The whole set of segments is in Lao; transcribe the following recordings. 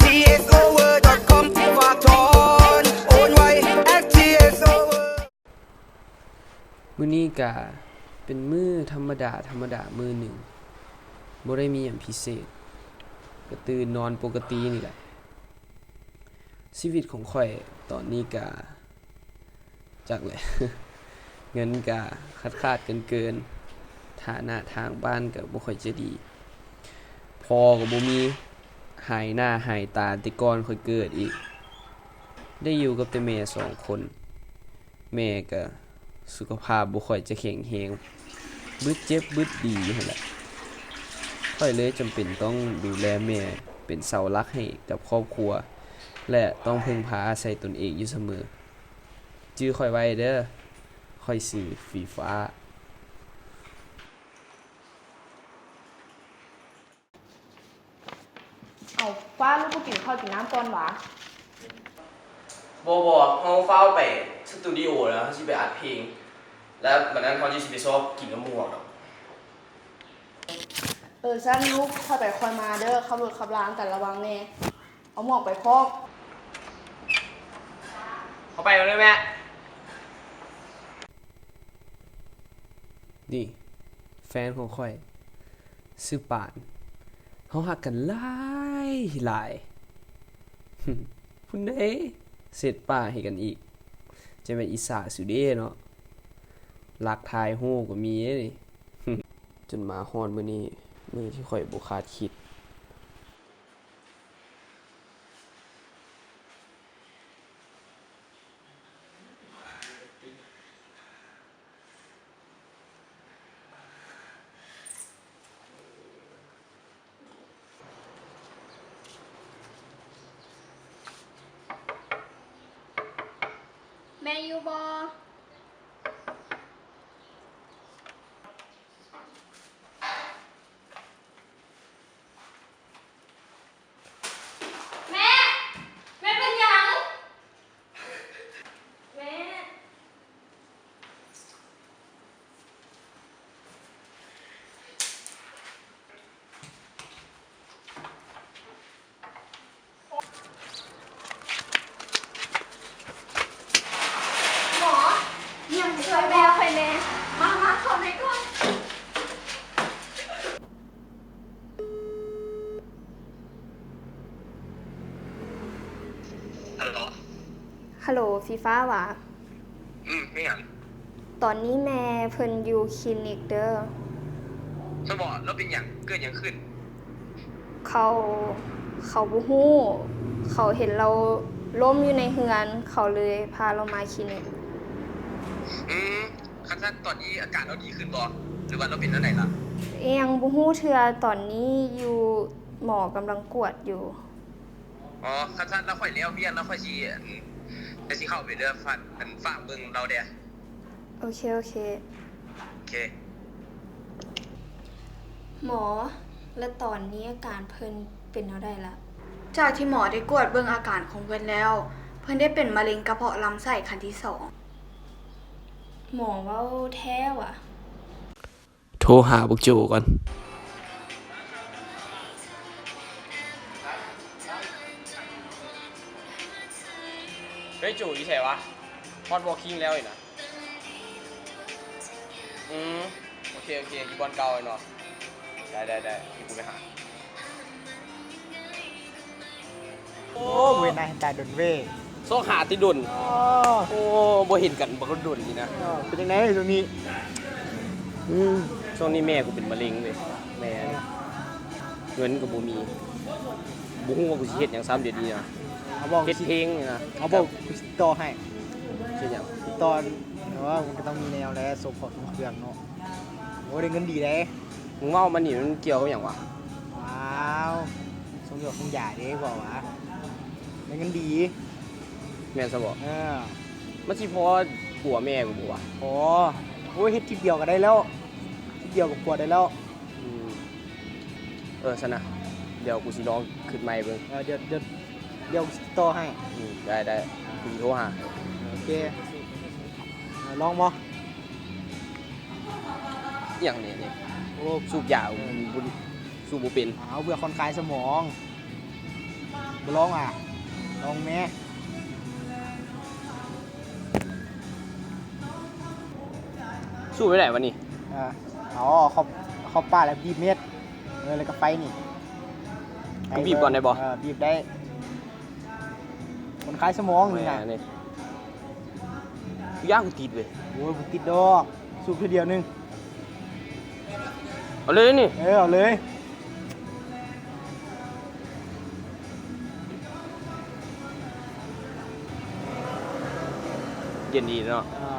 T S O W dot com ທີ່ຝາກຖອນ ໂອນໄວ at T S O W. ມື້ນີ້ກະເປັນມື້ທຳມະດາ ທຳມະດາມື້ໜຶ່ງ, ບໍ່ໄດ້ມີຫຍັງພິເສດ, ກະຕື່ນນອນປົກກະຕິນີ້ແຫຼະ. ຊີວິດຂອງຂ້ອຍຕອນນີ້ກະ ຈັກແຫຼະ ເງິນກະຂາດໆເກີນໆ, ຖານະທາງບ້ານກະບໍ່ຄ່ອຍຈະດີ, ພໍ່ກະບໍ່ມີ, ຫາຍໜ້າຫາຍຕາແຕ່ກ່ອນຂ້ອຍເກີດອີກ, ໄດ້ຢູ່ກັບແຕ່ແມ່ສອງຄົນ, ແມ່ກະສຸຂະພາບບໍ່ຄ່ອຍຈະແຂງແຮງ, ບຶດເຈັບບຶດດີຫັ້ນແຫຼະ. ຂ້ອຍເລີຍຈຳເປັນຕ້ອງດູແລແມ່, ເປັນເສົາຫຼັກໃຫ້ກັບຄອບຄົວ ແລະ ຕ້ອງເພິ່ງພາອາໄສຕົນເອງຢູ່ສະເໝີ. ຈື່ຂ້ອຍໄວ້ເດີ້, ຂ້ອຍຊື່ຟີຟ້າ. ເອົາ ຟ້າ ລູກບໍ່ກິນເຂົ້າກິນນ້ຳກ່ອນຫວາ? ບໍ່ ບໍ່ ເຮົາຟ້າວໄປສະຕູດິໂອແລ້ວ ເຮົາຊິໄປອັດເພງ ແລ້ວບັດນັ້ນເຮົາຈັ່ງຊິໄປຊອກກິນກັບໝູ່ເຮົາດອກ. ເອີ ຊັ້ນລູກ ຄ່ອຍໄປຄ່ອຍມາເດີ້, ຂັບລົດຂັບລາກັນລະວັງແດ່. ເອົາໝວກໄປພ້ອມ. ເຂົ້າໄປເລີຍແມ່. ນີ້ ແຟນຂອງຂ້ອຍ ຊື່ປານ. ເຮົາຮັກກັນຫຼາຍຫຼາຍ. ພຸ້ນເດ້ ເຊັດປາກໃຫ້ກັນອີກ. ຈະແມ່ນອິດສາສຸເດເນາະ. ລັກຖ່າຍຮູບກໍມີເດ້ນີ້. ຈົນມາຮອດມື້ນີ້ ມື້ທີ່ຂ້ອຍບໍ່ຄາດຄິດ. ແມ່ຢູ່ບໍ່? ແມ່! ແມ່ເປັນຫຍັງ? ແມ່! ໝໍ ຫຍັງ ຊ່ວຍແມ່ຂ້ອຍແດ່. ມາ ມາ ເຂົ້າໃນກ່ອນ. ຮັລໂຫຼ ຮັລໂຫຼ ຟີຟ້າຫວາ? ອືມ ມີຫຍັງ? ຕອນນີ້ແມ່ເພິ່ນຢູ່ຄລີນິກເດີ້. ຊັ້ນບໍ? ລາວເປັນຫຍັງ? ເກີດຫຍັງຂຶ້ນ? ເຂົາ ເຂົາບໍ່ຮູ້. ເຂົາເຫັນລາວລົ້ມຢູ່ໃນເຮືອນ, ເຂົາເລີຍພາລາວມາຄລີນິກ. ອືມ ຄັນຊັ້ນຕອນນີ້ອາການລາວດີຂຶ້ນບໍ່ ຫຼືວ່າລາວເປັນແນວໃດລະ? ຍັງບໍ່ຮູ້ເທື່ອ, ຕອນນີ້ຢູ່ ໝໍກຳລັງກວດຢູ່. ອໍ ຄັນຊັ້ນລະຂ້ອຍແລ້ວວຽກລະຂ້ອຍຊິ ອັນ ຂ້ອຍຊິເຂົ້າໄປເດີ້ ຝາກ ອັນ ຝາກເບິ່ງລາວແດ່. ໂອເຄ ໂອເຄ ໂອເຄ. ໝໍ ລະຕອນນີ້ອາການເພິ່ນເປັນແນວໃດລະ? ຈາກທີ່ໝໍໄດ້ກວດເບິ່ງອາການຂອງເພິ່ນແລ້ວ ເພິ່ນໄດ້ເປັນມະເຮັງກະເພາະລຳໄສ້ຂັ້ນທີສອງ. ໝໍເວົ້າແທ້ຫວາ? ໂທຫາບັກໂຈກ່ອນ. ເຮີ້ຍ ໂຈຢູ່ໃສຫວາ? ຮອດວໍຄິງແລ້ວນີ້ນະ. ອືມ ໂອເຄ ໂອເຄ ຢູ່ບ່ອນເກົ່າແມ່ນບໍ່? ໄດ້ ໄດ້ ໄດ້ ດຽວກູໄປຫາ. ໂອ້ ບໍ່ເຫັນໜ້າເຫັນຕາດົນເວີຍ. ຊອກຫາແຕ່ດົນ. ອໍ ໂອ້ ບໍ່ເຫັນກັນບັກດົນນີ້ນະ. ເອີ ເປັນຈັ່ງໃດຊ່ວງນີ້? ອືມ ຊ່ວງນີ້ແມ່ກູເປັນມະເຮັງເວີຍ. ແມ່ນ. ເງິນກໍບໍ່ມີ. ບໍ່ຮູ້ວ່າກູຊິເຮັດຫຍັງຊ້ຳດຽວນີ້ນະ. ເອົາບໍ່ ເຮັດເພງນີ້ນະ. ເອົາບໍ່ ກູຊິຕິດຕໍ່ໃຫ້. ເຮັດຫຍັງ? ຕິດຕໍ່. ແຕ່ວ່າມັນກໍຕ້ອງມີແນວແຫຼະ ສົ່ງຂອງສົ່ງເຄື່ອງເນາະ. ໂອ້ ໄດ້ເງິນດີເດ້. ມຶງເວົ້າມານີ້ມັນກ່ຽວກັບຫຍັງຫວາ? ອ້າວ ສົ່ງຢອກສົ່ງຢາເດ້ ເວົ້າຫວາ ໄດ້ເງິນດີ. ແມ່ນຊະບໍ? ເອີ ມັນຊິພໍຜົວແມ່ກູບໍ່ຫວາ? ພໍ. ໂອ້ຍ ເຮັດທິດດຽວກໍໄດ້ແລ້ວ ທິດດຽວກໍຜົວໄດ້ແລ້ວ. ອືມ ເອີ ຊັ້ນນະ ດຽວກູຊິລອງຄິດໃໝ່ເບິ່ງ. ເອີ ດຽວ ດຽວ ດຽວກູຊິຕິດຕໍ່ໃຫ້. ອືມ ໄດ້ ໄດ້ ກູຊິໂທຫາ. ໂອເຄ ເອີ ລອງບໍ່? ອີ່ຫຍັງນີ້ ນີ້? ໂອ້ ສູບຢາ. ເອີ ບຸນ ສູບບໍ່ເປັນ. ເອົາ ເພື່ອຜ່ອນຄາຍສະໝອງ. ລອງອະ ລອງແມ້. ສູ້ໄປໄດ້ວະນີ້? ເອີ ເອົາເຂົ້າ ເຂົ້າປາກແລ້ວບີບເມັດ ເອີ ແລ້ວກໍໄຟນີ້ ຕ້ອງບີບກ່ອນໄດ້ບໍ່? ເອີ ບີບໄດ້ ມັນຄາຍສະໝອງນີ້ນະ. ກູຢ້ານກູຕິດເວີຍ. ໂອ້ຍ ບໍ່ຕິດດອກ ສູບເທື່ອດຽວໜຶ່ງ. ເອົາເລີຍນີ້. ເອີ ເອົາເລີຍ. ເຢັນດີເນາະ. ອ່າ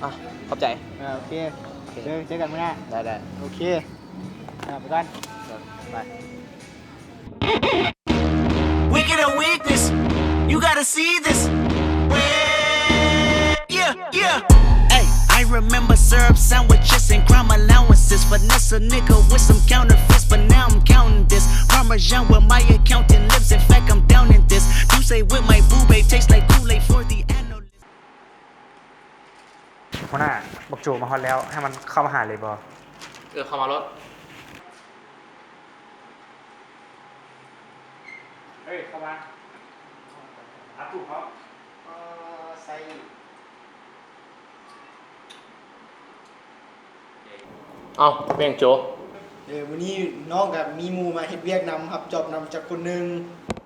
ອ່ະ ຂອບໃຈ. ເອີ ໂອເຄ ໂອເຄ ເຈີ ເຈີກັນມື້ໜ້າ. ໄດ້ ໄດ້ ໂອເຄ. ອ່າ ໄປກ່ອນ ໄປ. We get a weakness. You gotta see this. Yeah, yeah. Ay, I remember syrup sandwiches and crime allowances. Finesse a nigga with some counterfeits, but now I'm counting this. Parmesan where my accountant lives. In fact, I'm down in this. You say with my boo babe tastes like Kool-Aid for the analyst. ຫົວໜ້າ ບັກໂຈມາຮອດແລ້ວ ໃຫ້ມັນເຂົ້າມາຫາເລີຍບໍ່? ເອີ ເຂົ້າມາໂລດ. ເອີ ເຂົ້າມາ ຫາຕູ້ເຂົາ ເອີ ໃສ່ ເອົ້າ ແມ່ງໂຈ. ເອີ ມື້ນີ້ນ້ອງກໍມີໝູ່ມາເຮັດວຽກນຳ ຮັບຈອບນຳຈັກຄົນໜຶ່ງ.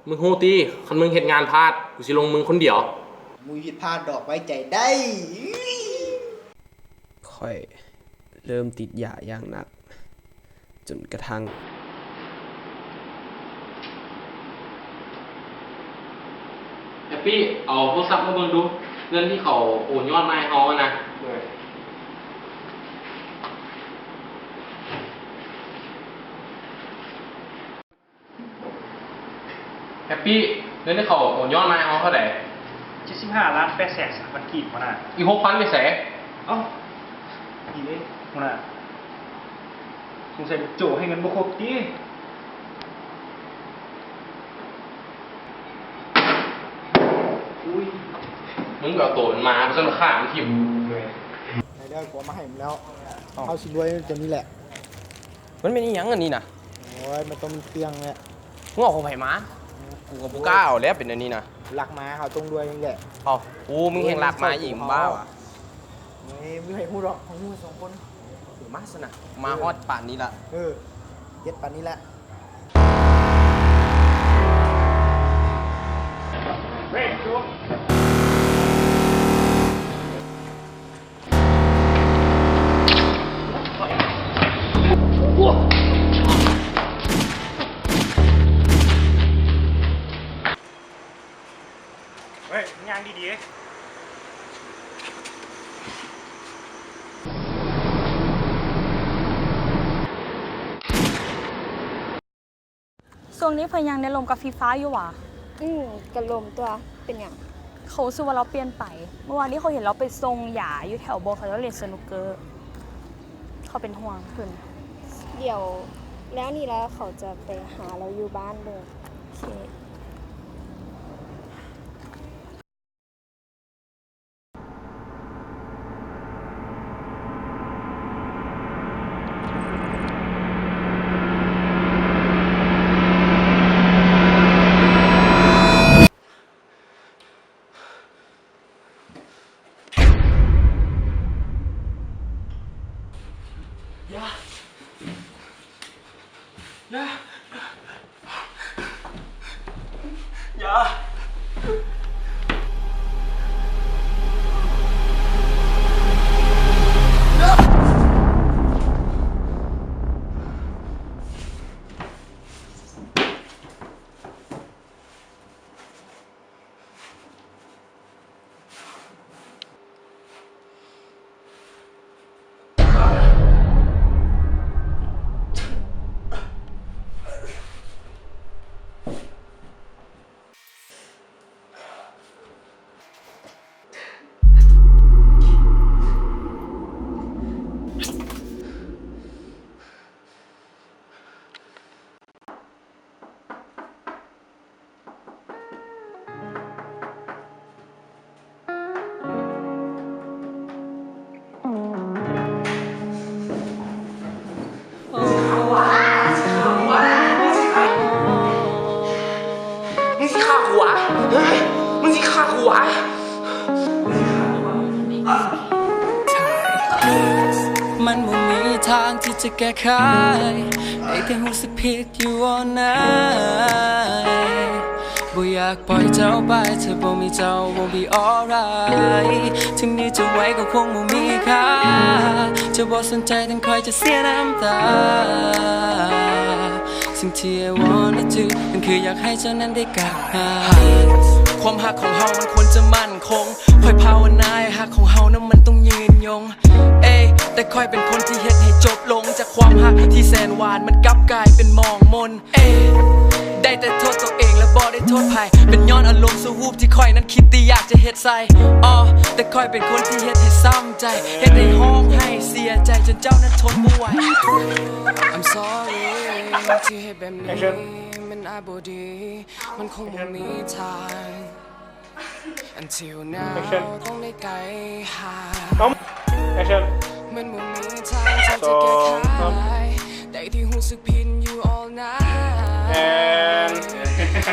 ມຶງຮູ້ຕິ ຄັນມຶງເຮັດງານພາດ ກູຊິລົງມຶງຄົນດຽວ. ບໍ່ມີຜິດພາດດອກ ໄວ້ໃຈໄດ້. ຂ້ອຍເລີ່ມຕິດຢາຢ່າງໜັກ ຈົນກະທັ່ງ ແຮັບປີ້ ເອົາໂທລະສັບມາເບິ່ງດູ ເງິນທີ່ເຂົາໂອນຍອດມາໃຫ້ເຮົາຫັ້ນນະ. ໂດຍ. ແຮັບປີ້ ເງິນທີ່ເຂົາໂອນຍອດມາໃຫ້ເຮົາເທົ່າໃດ? ເຈັດສິບຫ້າລ້ານແປດແສນສາມພັນກີບ ຫົວໜ້າ. ອີກຫົກພັນໄປໃສ? ເອົ້າ ນີ້ເດ້ ຫົວໜ້າ. ສົງໄສໂຈໃຫ້ເງິນບໍ່ຄົບຕິ? ອຸ້ຍ ມຶງກໍເອົາໂຕມັນມາ ບໍ່ຊັ້ນຂ້າມັນຖິ້ມ. ໄດ້ ໄດ້ ກູເອົາມາໃຫ້ມຶງແລ້ວ. ເອົ້າ ເຮົາຊິລວຍຕົວນີ້ແຫຼະ. ມັນແມ່ນອີ່ຫຍັງອັນນີ້ນະ? ໂອ້ຍ ມັນຕ້ອງມີເຄື່ອງແຫຼະ. ມຶງເອົາຂອງໃຜມາ? ເອີ ກູກໍບໍ່ກ້າເອົາແລ້ວ ເປັນອັນນີ້ນະ. ລັກມາ ເຮົາຕ້ອງລວຍນີ້ແຫຼະ. ເອົ້າ ໂອ້ ມຶງແຮ່ງລັກມາອີກ ມຶງບ້າຫວາ? ເອີຍ ບໍ່ໃຫ້ຮູ້ດອກ ເຮົາຮູ້ສອງຄົນ. ເອີ ມາຊັ້ນນະ ມາຮອດປານນີ້ລະ. ເອີ ເຮັດປານນີ້ລະ. ເຮີ້ຍ ຍ່າງດີໆ. ຊ່ວງນີ້ເພິ່ນຍັງໄດ້ລົມກັບຟີຟາຢູ່ຫວາ? ອືມ ກະລົມຕົວະ ເປັນຫຍັງ? ເຂົາຮູ້ສຶກວ່າລາວປ່ຽນໄປ. ມື້ວານນີ້ເຂົາເຫັນລາວໄປສົ່ງຢາຢູ່ແຖວບ່ອນເຂົາເຈົ້າຫຼິ້ນສະໜຸກເກີ. ເຂົາເປັນຫ່ວງເພິ່ນ. ດຽວແລ້ວນີ້ລະ ເຂົາຈະໄປຫາລາວຢູ່ບ້ານເບິ່ງ. ໂອເຄ. ເ ฮะ มึงสิฆ่ากูวะ มันบ่มีทางที่จะแก้ไข ได้แต่รู้สึกผิดอยู่ all night บ่อยากปล่อยเจ้าไป ถ้าบ่มีเจ้า won't be alright ถึงมีเจ้าไว้ก็คงบ่มีค่า เจ้าบ่สนใจ ถึงข้อยจะเสียน้ำตา สิ่งที่ I wanna do นั่นคืออยากให้เจ้านั้นได้กลับมา ความฮักของเฮามันควรจะมั่นคง ข้อยภาวนาให้ฮักของเฮานั้นมันต้องยืนยง เอ้ย แต่ข้อยเป็นคนที่เฮ็ดให้จบลง จากความฮักที่แสนหวาน มันกลับกลายเป็นหมองหม่น เอ้ย ได้แต่โทษตัวเองและบ่ได้โทษไผ เป็นย้อนอารมณ์ชั่ววูบที่ข้อยนั้นคิดแต่อยากจะเฮ็ดใส่ อ้อ แต่ข้อยเป็นคนที่เฮ็ดให้ช้ำใจ เฮ็ดให้ฮ้องไห้เสียใจ จนเจ้านั้นทนบ่ไหว I'm sorry ที่เฮ็ดแบบนี้ มันอาจบ่ดี มันคงบ่มีทาง Until now ต้องได้ไกลห่าง มันบ่มีทางที่จะแก้ไข ได้ที่รู้สึกผิดอยู่ all night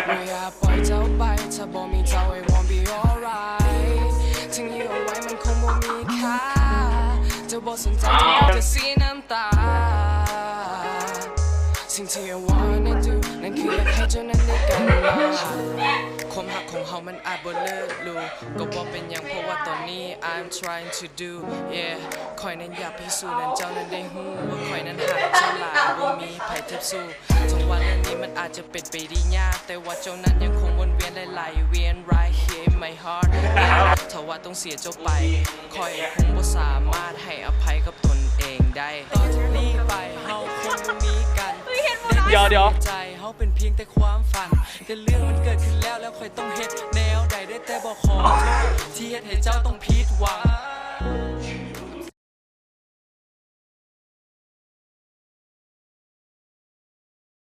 บ่อยากปล่อยเจ้าไป ถ้าบ่มีเจ้า I won't be alright ถึงอยู่เอาไว้มันคงบ่มีค่า เจ้าบ่สนใจ ถึงข้อยจะเสียน้ำตา สิ่งที่ I wanna do นั่นคืออยากให้เจ้านั้นได้กลับมา ความฮักของเฮามันอาจบ่เลิศหรู ก็บ่เป็นหยัง เพราะว่าตอนนี้ I'm trying to do yeah ข้อยนั้นอยากพิสูจน์ให้เจ้านั้นได้ฮู้ ว่าข้อยนั้นฮักเจ้าหลาย บ่มีไผเทียบสู้ ถึงว่าเรื่องนี้มันอาจจะเป็นไปได้ยาก แต่ว่าเจ้านั้นยังคงวนเวียนและไหลเวียน right here in my heart ถ้าว่าต้องเสียเจ้าไป ข้อยคงบ่สามารถให้อภัยกับตนเองได้ ต่อจากนี้ไปเฮาคงบ่มีกัน เดี๋ยวๆ ใจเฮาเป็นเพียงแต่ความฝัน แต่เรื่องมันเกิดขึ้นแล้ว แล้วข้อยต้องเฮ็ดแนวใด ได้แต่บอกขอโทษ ที่เฮ็ดให้เจ้าต้องผิดหวัง